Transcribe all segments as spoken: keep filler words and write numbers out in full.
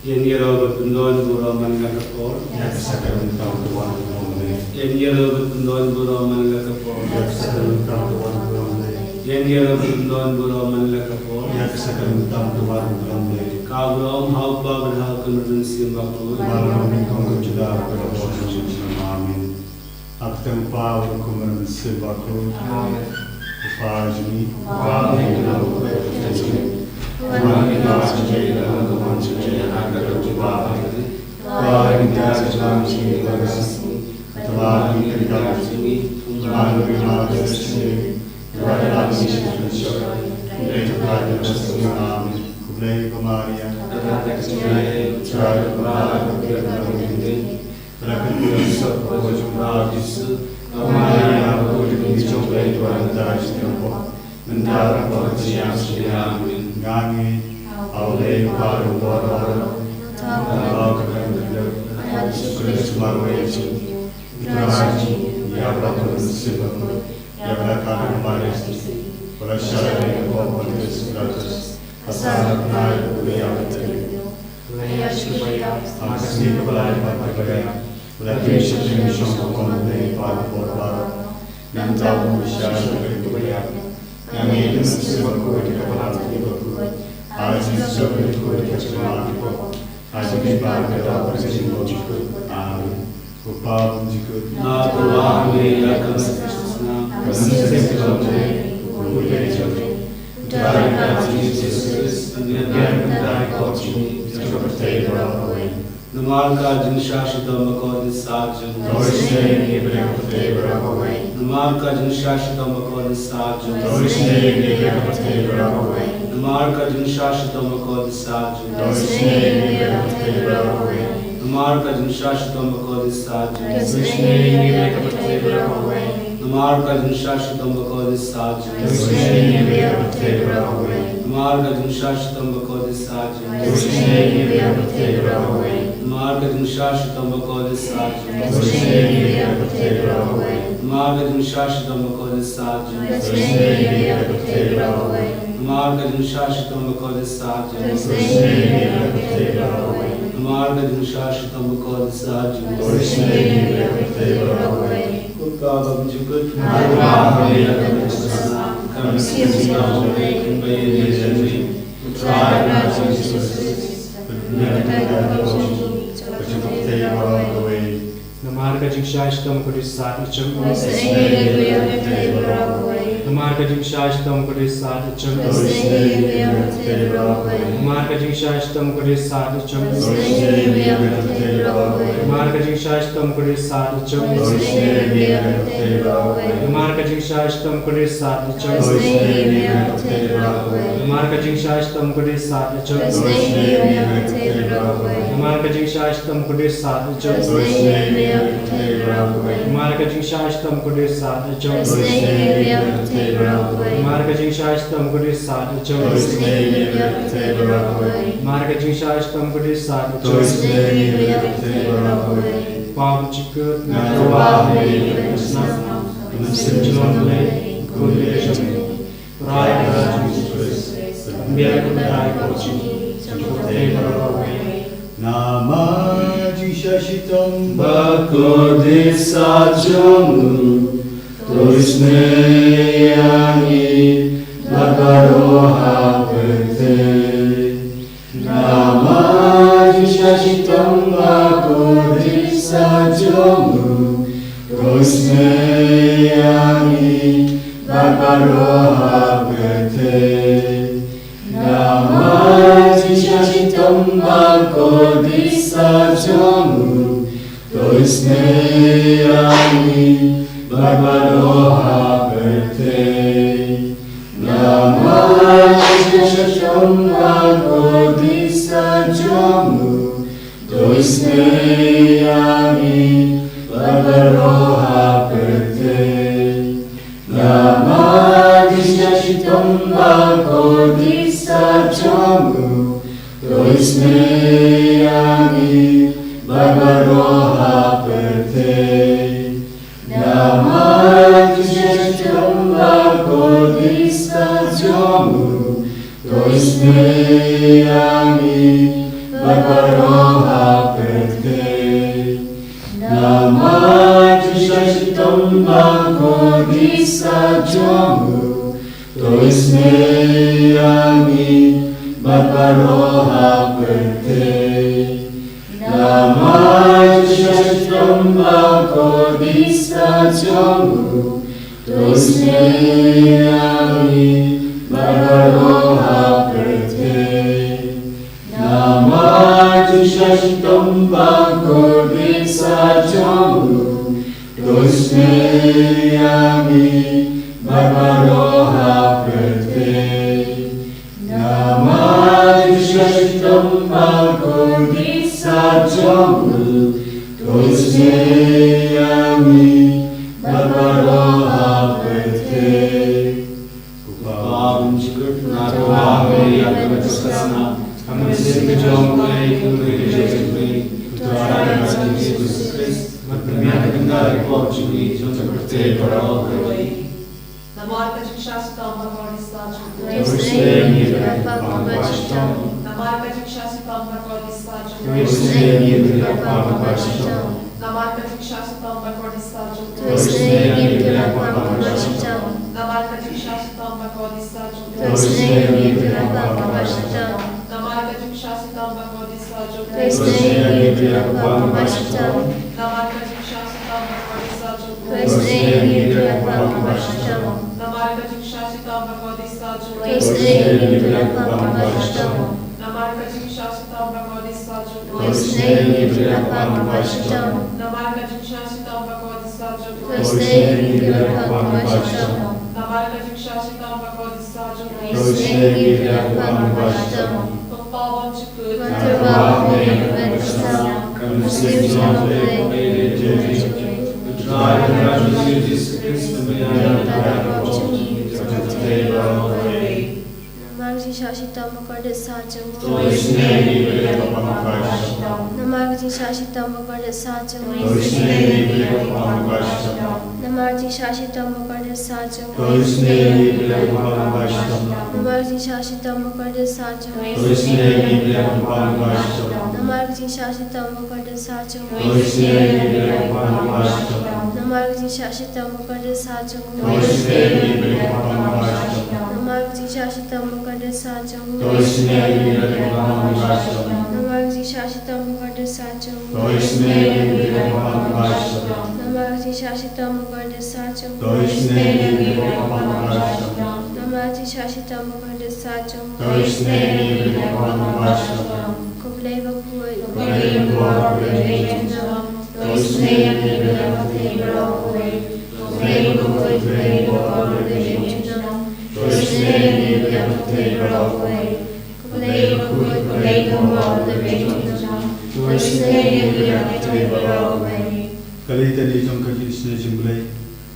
Ïa ngi ruh ban pyndonkam baroh man la ka por. Ïa ka sakramenta ka wan ka long lei. Ïa ngi ruh ban pyndonkam baroh man la ka por. Ïa ka sakramenta ka wan ka long lei. Ïa ngi ruh ban pyndonkam baroh man la ka por. Ïa ka sakramenta ka wan ka long lei. Ka baroh ha u Kpa bad ha u Khun bad ha u Mynsiem Bakhuid. Ba la wan nyngkong kum ha ka por, sha kum sha ngim. Amen. Ha ka kyrteng u Kpa, u Khun bad u Mynsiem Bakhuid. Amen. U Kpa jong ngi. Uba ha bneng, Khublei ko Maria. Khublei ko Maria. Khublei ko Maria. Khublei ko Maria. Ba la kyntu ïa u nongpop jong phi, U Jisu. Ko Maria, Mother of God, to pray for us sinners, now and at the hour of our death. Amen. Nga ngeit ha U Blei u Kpa u don bor baroh. Nga ngeit ha U Trai Jisu Khrist, u Trai jong ngi, ïa uba la kynduh da u Mynsiem Bakhuid, ïa uba la kha ha Maria, uba la shah lade ha ka khmat u Pontius Pilatus. Ba la sah, ba la kynmaw, ba la ïap, ba la ïap. Ha ka sngi kaba lai bad kaba khyndai, ba la thied shaphrang sha ka khmat u Blei uba don bor baroh. Nangta u la ïashem sha ka dei kaba ïap. Nga ngeit ha u Mynsiem Bakhuid, ka balang bad ki balang bakhuid. Ha ka jingïasyrdoh jong ki briew bad ki pop. Ha ka jingpynbeit ka doh bad ka jinglong jingkut. Amen. Ko Kpa bymjukut. Nga tyrwa ha me ïa ka mynsiem jong u Kpa, ka mynsiem jong u Blei, u Blei jong ngi. U Trai jong ngi Jisu Khrist, un ïaid bad ngi ha ka por jong ngi, jong ka pyrthei baroh kawei. Namar ka jingshah shitom bakordit sah jong u. To isynei ïa ngi ha ka pyrthei baroh kawei. Namar ka jingshah shitom bakordit sah jong u. To isynei ïa ngi ha ka pyrthei baroh kawei. Namar ka jingshah shitom bakordit sah jong u. To isynei ïa ngi ha ka pyrthei baroh kawei. Namar ka jingshah shitom bakordit sah jong u. To isynei ïa ngi ha ka pyrthei baroh kawei. Namar ka jingshah shitom bakordit sah jong u. To isynei ïa ngi ha ka pyrthei baroh kawei. Namar ka jingshah shitom bakordit sah jong u. To isynei ïa ngi ha ka pyrthei baroh kawei. Namar ka jingshah shitom bakordit sah jong u. To isynei ïa ngi ha ka pyrthei baroh kawei. Namar ka jingshah shitom bakordit sah jong u. To isynei ïa ngi ha ka pyrthei baroh kawei. Namar ka jingshah shitom bakordit sah jong u. To isynei ïa ngi ha ka pyrthei baroh kawei. Namar ka jingshah shitom bakordit sah jong u. To isynei ïa ngi ha ka pyrthei baroh kawei. Ko Kpa bymjukut. Nga tyrwa ha me ïa ka mynsiem jong u Kpa, ka mynsiem jong u Blei, un ïaid bad ngi. U Trai jong ngi Jisu Khrist, un ïaid bad ngi ha ka por jong ngi, jong ka pyrthei baroh kawei. Namar ka jingshah shitom bakordit sah jong u. To isynei ïa ngi ha ka pyrthei baroh kawei. Namar ka jingshah shitom bakordit sah jong u. To isynei ïa ngi ha ka pyrthei baroh kawei. Namar ka jingshah shitom bakordit sah jong u. To isynei ïa ngi ha ka pyrthei baroh kawei. Namar ka jingshah shitom bakordit sah jong u. To isynei ïa ngi ha ka pyrthei baroh kawei. Namar ka jingshah shitom bakordit sah jong u. To isynei ïa ngi ha ka pyrthei baroh kawei. Namar ka jingshah shitom bakordit sah jong u. To isynei ïa ngi ha ka pyrthei baroh kawei. Namar ka jingshah shitom bakordit sah jong u. To isynei ïa ngi ha ka pyrthei baroh kawei. Namar ka jingshah shitom bakordit sah jong u. To isynei ïa ngi ha ka pyrthei baroh kawei. Namar ka jingshah shitom bakordit sah jong u. To isynei ïa ngi ha ka pyrthei baroh kawei. Namar ka jingshah shitom bakordit sah jong u. To isynei ïa ngi ha ka pyrthei baroh kawei. Kpa bymjukut. Nga tyrwa ha me ïa ka mynsiem, ka mynsiem jong u Blei, u Blei jong ngi. Trai jong ngi Jisu Khrist, un ïaid bad ngi ha ka por jong ngi, jong ka pyrthei baroh kawei. Namar ka jingshah shitom bakordit sah jong u, to isynei ïa ngi bad baroh ha pyrthei. Namar ka jingshah shitom bakordit sah jong u, to isynei ïa ngi bad baroh ha pyrthei. Namar ka jingshah shitom bakordit sah jong u, to isynei ïa ngi bad baroh ha pyrthei. Namar ka jingshah shitom bakordit sah jong u, to isynei ïa ngi bad baroh ha pyrthei. Namar ka jingshah shitom bakordit sah jong u, to isynei ïa ngi bad baroh ha pyrthei. Namar ka jingshah shitom bakordit sah jong u, to isynei ïa ngi bad baroh ha pyrthei. Namar jingshah shitom bakordit sah jong u, to isynei ïa ngi bad baroh ha pyrthei. Namar jingshah shitom bakordit sah jong u, to isynei ïa ngi bad baroh ha pyrthei. Namar jingshah shitom bakordit sah jong u, to isynei ïa ngi bad baroh ha pyrthei. Namar jingshah shitom bakordit sah jong u, to isynei ïa ngi bad baroh ha pyrthei. Ko Pa bymjukut, nga tyrwa ha me ïa kaba duk ka snam, ha ka mynsiem ka jong U Blei, U Blei ka jong U Blei, U Trai ka jong U Jisu Khrist, bad pynmih ka bynta ki pop jong ngi, jong ka pyrthei baroh kawei. Namar ka jingshah shitom bakordit sah jong u, to isynei ïa ngi bad baroh ha pyrthei. Namar ka jingshah shitom bakordit sah jong u, to isynei ïa ngi bad baroh ha pyrthei. Namar ka jingshah shitom bakordit sah jong u, to isynei ïa ngi bad baroh ha pyrthei. Namar ka jingshah shitom bakordit sah jong u, to isynei ïa ngi bad baroh ha pyrthei. Namar ka jingshah shitom bakordit sah jong u, to isynei ïa ngi bad baroh ha pyrthei. Namar ka jingshah shitom bakordit sah jong u, to isynei ïa ngi bad baroh ha pyrthei. Namar ka jingshah shitom bakordit sah jong u, to isynei ïa ngi bad baroh ha pyrthei. Namar ka jingshah shitom bakordit sah jong u, to isynei ïa ngi bad baroh ha pyrthei. Namar ka jingshah shitom bakordit sah jong u, to isynei ïa ngi bad baroh ha pyrthei. Namar ka jingshah shitom bakordit sah jong u, to isynei ïa ngi bad baroh ha pyrthei. Ko Pa bymjukut, nga tyrwa ha me ïa kaba duk ka snam, ha ka mynsiem ka jong U Blei, U Blei ka jong U Jisu Khrist, bad pynmih ka bynta ki pop jong ngi, jong ka pyrthei baroh kawei. Namar ka jingshah shitom bakordit sah jong u, to isynei ïa ngi bad baroh ha pyrthei. Namar ka jingshah shitom bakordit sah jong u, to isynei ïa ngi bad baroh ha pyrthei. Namar ka jingshah shitom bakordit sah jong u, to isynei ïa ngi bad baroh ha pyrthei. Namar ka jingshah shitom bakordit sah jong u, to isynei ïa ngi bad baroh ha pyrthei. Namar ka jingshah shitom bakordit sah jong u, to isynei ïa ngi bad baroh ha pyrthei. Namar ka jingshah shitom bakordit sah jong u, to isynei ïa ngi bad baroh ha pyrthei. Namar ka jingshah shitom bakordit sah jong u, to isynei ïa ngi bad baroh ha pyrthei. Namar ka jingshah shitom bakordit sah jong u, to isynei ïa ngi bad baroh ha pyrthei. Namar ka jingshah shitom bakordit sah jong u, to isynei ïa ngi bad baroh ha pyrthei. Namar ka jingshah shitom bakordit sah jong u, to isynei ïa ngi bad baroh ha pyrthei. Ko Blei bakhuid, ko Blei bakhuid, ko Blei bakhuid, to isynei ïa ngi bad baroh kawei. Ko Blei bakhuid, ko Blei bakhuid, ko Blei bakhuid, to isynei ïa ngi bad baroh kawei. Ko Blei bakhuid, ko Blei bakhuid, ko Blei bakhuid, to isynei ïa ngi bad baroh kawei. Ka leit tang ïa ka jong ka jingisynei jong U Blei.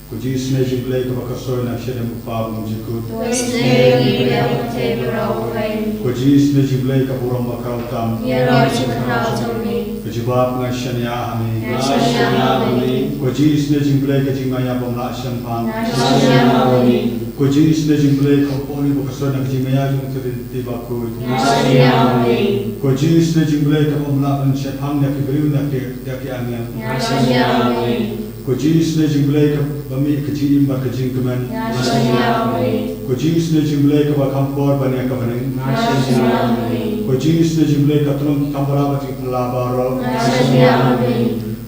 Ko jingisynei jong U Blei kaba ka soi na ka shadem U Kpa bymjukut, to isynei ïa ngi bad baroh kawei. Ko jingisynei jong U Blei ka burom ba khraw tam, ïaroh ïa ka jingkhraw jong me. Ka jubab, nga shaniah ha me. Nga shaniah ha me. Ko jingisynei jong U Blei ka jingmaïa bym lah shemphang, nga shaniah ha me. Ko jingisynei jong U Blei ka bor ba ka soi na ka jingmaïa jong U Trai Bakhuid, nga shaniah ha me. Ko jingisynei jong U Blei kaba ym lah ban shemphang ïa ki briew, ïa ki, ïa ki angel, nga shaniah ha me. Ko jingisynei jong U Blei kaba mih ka jingim bad ka jingkmen, nga shaniah ha me. Ko jingisynei jong U Blei kaba kham por ban ïa ka bneng, nga shaniah ha me. Ko jingisynei jong U Blei ka tnum ki kam bara bad ki kam la baroh, nga shaniah ha me.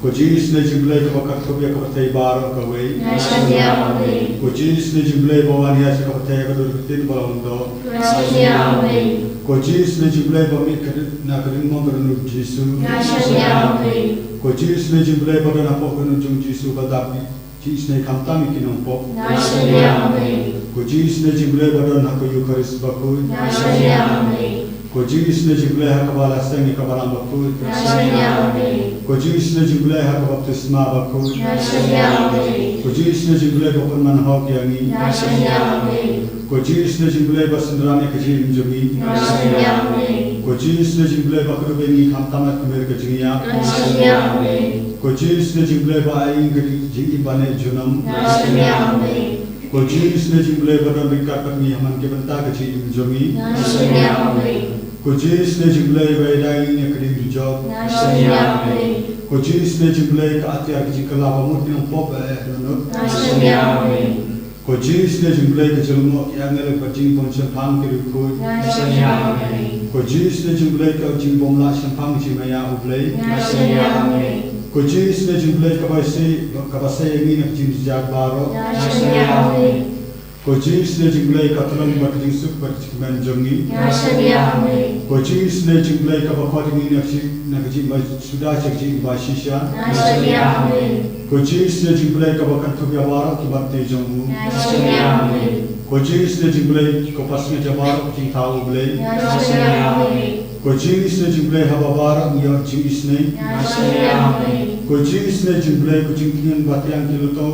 Ko jingisynei jong U Blei kaba ka thup ïa ka pyrthei baroh kawei, nga shaniah ha me. Ko jingisynei jong U Blei ba wan ïa ka pyrthei ha ka dur ka ktien ba long doh, nga shaniah ha me. Ko jingisynei jong U Blei ba mih ka, na ka ring mong ka dohnud Jisu, nga shaniah ha me. Ko jingisynei jong U Blei ba don hapoh ka dohnud jong Jisu ba dap jingisynei khamtam ïa ki nongpop, nga shaniah ha me. Ko jingisynei jong U Blei ba don ha ka Eukharist Bakhuid, nga shaniah ha me. Ko jingisynei jong U Blei ha kaba la seng ïa ka Balang Bakhuid, nga shaniah ha me. Ko jingisynei jong U Blei ha ka baptisma bakhuid, nga shaniah ha me. Ko jingisynei jong U Blei ba pynman hok ïa ngi, nga shaniah ha me. Ko jingisynei jong U Blei ba synran ïa ka jingim jong ngi, nga shaniah ha me. Ko jingisynei jong U Blei ba kdup ïa ngi khamtam ha ka mir ka jingïap, nga shaniah ha me. Ko jingisynei jong U Blei ba ai ïa ngi ka jingim ba neh junom, nga shaniah ha me. Ko Jisu sne jong U Blei ba don ryngkat bad ngi ha man ki bynta ka jingim jong ngi. Nga shaniah ha U Blei. Ko Jisu sne jong U Blei ba ïada ïa ngi na ka ding jujok. Nga shaniah ha U Blei. Ko Jisu sne jong U Blei ka atiar ka jingkylla ba mut ki nongpop ba eh dohnud. Nga shaniah ha U Blei. Ko Jisu sne jong U Blei ka jingmut ki angel bad jingbym shemphang ki riewkhuid. Nga shaniah ha U Blei. Ko Jisu sne jong U Blei ka jingbymlah shemphang jingmaïa U Blei. Nga shaniah ha U Blei. Ko Jisu sne jong U Blei kaba sei, kaba sei ïa ngi na ka jingjynjar baroh. Nga shaniah ha U Blei. Ko Jisu sne jong U Blei ka tlong bad ka jingsuk bad ka jingkmen jong ngi. Nga shaniah ha U Blei. Ko Jisu sne jong U Blei kaba khot ïa ngi na ka jing, na ka jingmai suda sha ka jingmai shisha. Nga shaniah ha U Blei. Ko Jisu sne jong U Blei kaba kynthup ïa baroh ki bynta jong u. Nga shaniah ha U Blei. Ko Jisu sne jong U Blei ko pansngiat ïa baroh ki jingthaw U Blei. Nga shaniah ha U Blei. Ko Jisu sne jong U Blei haba baroh ngi ïoh jingisynei. Nga shaniah ha U Blei. Ko Jisu sne jong U Blei ko jingkñia ba thiang ki luto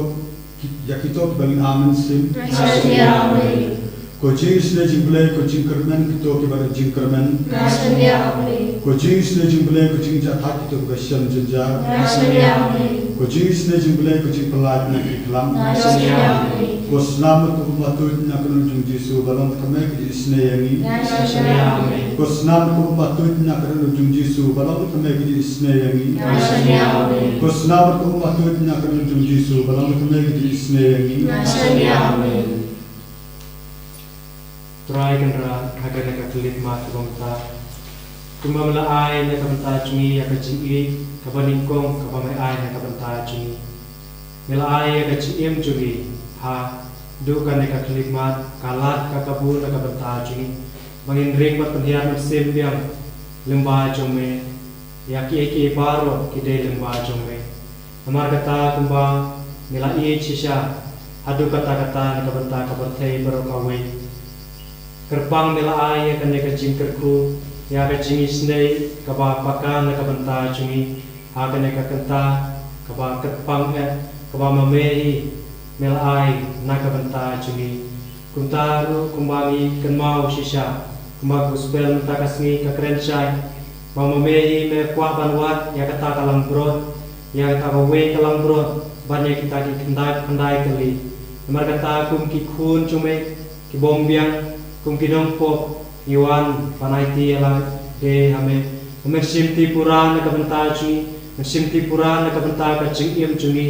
ki, ïa kito kiba ngin ai mynsiem. Nga shaniah ha U Blei. Ko Jisu sne jong U Blei ko jingkyrmen kito kiba don jingkyrmen. Nga shaniah ha U Blei. Ko Jisu sne jong U Blei ko jingjahthait kito kiba shem jynjar. Nga shaniah ha U Blei. Ko Jisu sne jong U Blei ko jingpyllait na ki khlam. Nga shaniah ha U Blei. Ko snam bad ko umatuid na ka kyrteng jong U Jisu ba long thymmai ka jingisynei ïa ngi. Nga shaniah ha U Blei. Ko snam bad ko umatuid na ka kyrteng jong U Jisu ba long thymmai ka jingisynei ïa ngi. Nga shaniah ha U Blei. Ko snam bad ko umatuid na ka kyrteng jong U Jisu ba long thymmai ka jingisynei ïa ngi. Nga shaniah ha U Blei. Trai Kynrad, ha kane ka khyllipmat kaba mynta, kumba me la ai na ka bynta jong ngi ïa ka jingïeit kaba nyngkong kaba me ai na ka bynta jong ngi. Me la ai ïa ka jingim jong ngi haduh kane ka khyllipmat, ka lad ka kabu na ka bynta jong ngi, ba ngin ring bad pynhiar mynsiem biang lyngba jong me. Ïa kiei kiei baroh ki dei lyngba jong me. Namar kata kumba me la ïeit shisha haduh katta katta na ka bynta ka pyrthei baroh kawei, kyrpang me la ai ïa kane ka jingkyrkhu, ïa ka jingisynei kaba paka na ka bynta jong ngi. Ha kane ka kynta kaba kyrpang eh, kaba ma me hi me la ai na ka bynta jong ngi. Kumta ruh kumba ngi kynmaw shisha, kumba ka gospel mynta ka sngi ka kren shai, ba ma me hi me kwah ban wad ïa kata ka langbrot, ïa kata kawei ka langbrot, ban ïa kita ki khyndai khyndai kali. Namar kata kum ki khun jong me ki bym biang, kum ki nongpop, ngi wan ban aiti ïa lade ha me. Ba men shimti pura na ka bynta jong ngi, men shimti pura na ka bynta ka jingim jong ngi,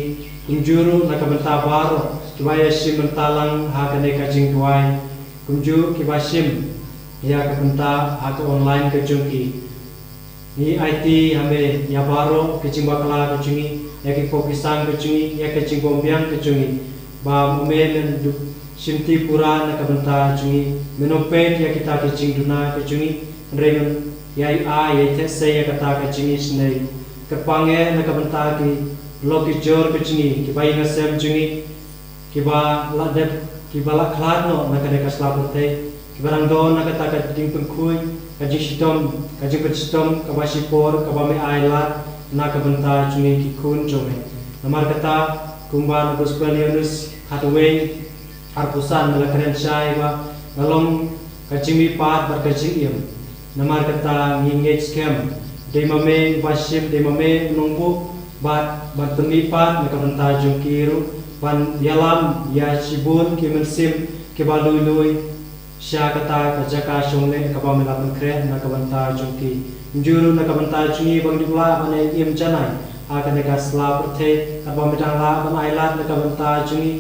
kumjuh ruh na ka bynta baroh kiba ïa shim bynta lang ha kane ka jingduwai, kumjuh kiba shim ïa ka bynta ha ka online ka jong ki. Ngi aiti ha me ïa baroh ki jingbakla ka jong ngi, ïa ki pop ki sang ka jong ngi, ïa ka jingbymbiang ka jong ngi, ba ma me men dup shimti pura na ka bynta jong ngi, men ym peit ïa kita ki jingduna ka jong ngi, hynrei men ïai ai ïai theh sei ïa kata ka jingisynei. Kyrpang eh na ka bynta ki lok ki jor ka jong ngi, kiba ïing ha sem jong ngi, kiba la dep, kiba la khlad noh na kane ka sla pyrthei, kiba dang don na kata ka jingpynkhuid, ka jingshitom, ka jingpynshitom kaba shipor kaba me ai lad na ka bynta jong ngi ki khun jong me. Namar kata kumba na gospel Ïoannis khatwei arphew san me la kren shai ba nga long ka jingmihpat bad ka jingim. Namar kata ngi ngeit skhem, dei ma me uba shim, dei ma me u nongbuh, bad ban pynmihpat na ka bynta jong ki ruh, ban ïalam ïa shibun ki mynsiem kiba lui lui sha kata ka jaka shongleh kaba me la pynkhreh na ka bynta jong ki. Kumjuh ruh na ka bynta jong ngi ba ngi dup lah ban ïa im janai ha kane ka sla pyrthei, katba me dang lah ban ai lad na ka bynta jong ngi.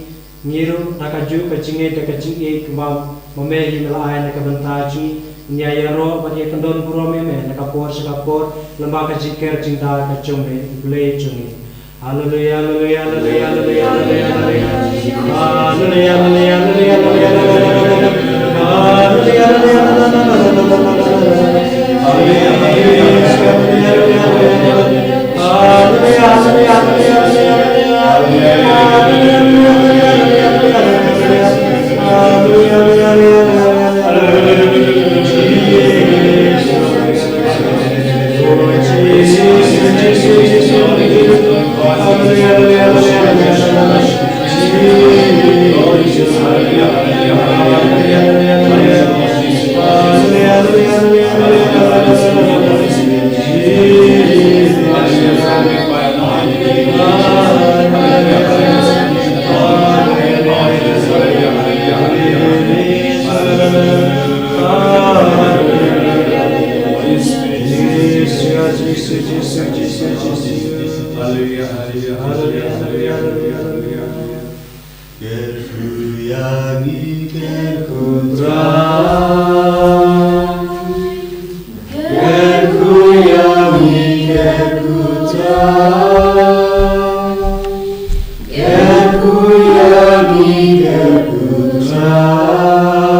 Ngi ruh da kajuh ka jingngeit, da ka jingïeit kumba ma me hi me la ai na ka bynta jong ngi, ngin ïa ïaroh bad ïa kyndon burom ïa me na ka por sha ka por, lyngba ka jingker jingda ka jong me, U Blei jong ngi. Haleluia, haleluia, haleluia. Ïa ngi kyrkhu Trai. Kyrkhu ïa ngi kyrkhu Trai. Kyrkhu ïa ngi kyrkhu Trai.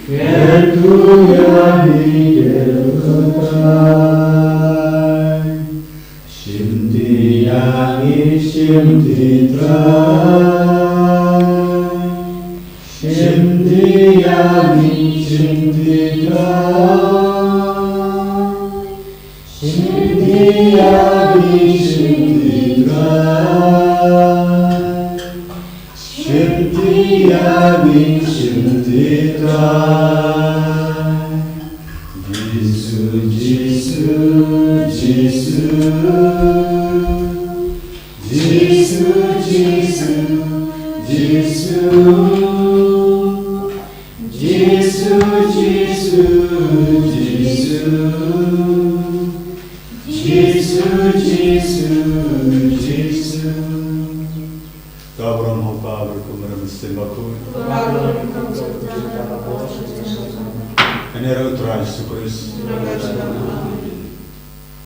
Kyrkhu ïa ngi kyrkhu Trai. Shim ti ïa ngi shim ti Trai. Shim ti ïa ngi shim ti Trai. Shim ti ïa ngi shim ti Trai. Shim ti ïa ngi shim ti Trai. Jisu, Jisu, Jisu. Jisu, Jisu, Jisu. Jisu, Jisu, Jisu. Jisu, Jisu, Jisu. Ka burom ha u Kpa bad u Khun bad u Mynsiem Bakhuid. Kane ruh u Trai Jisu Khrist.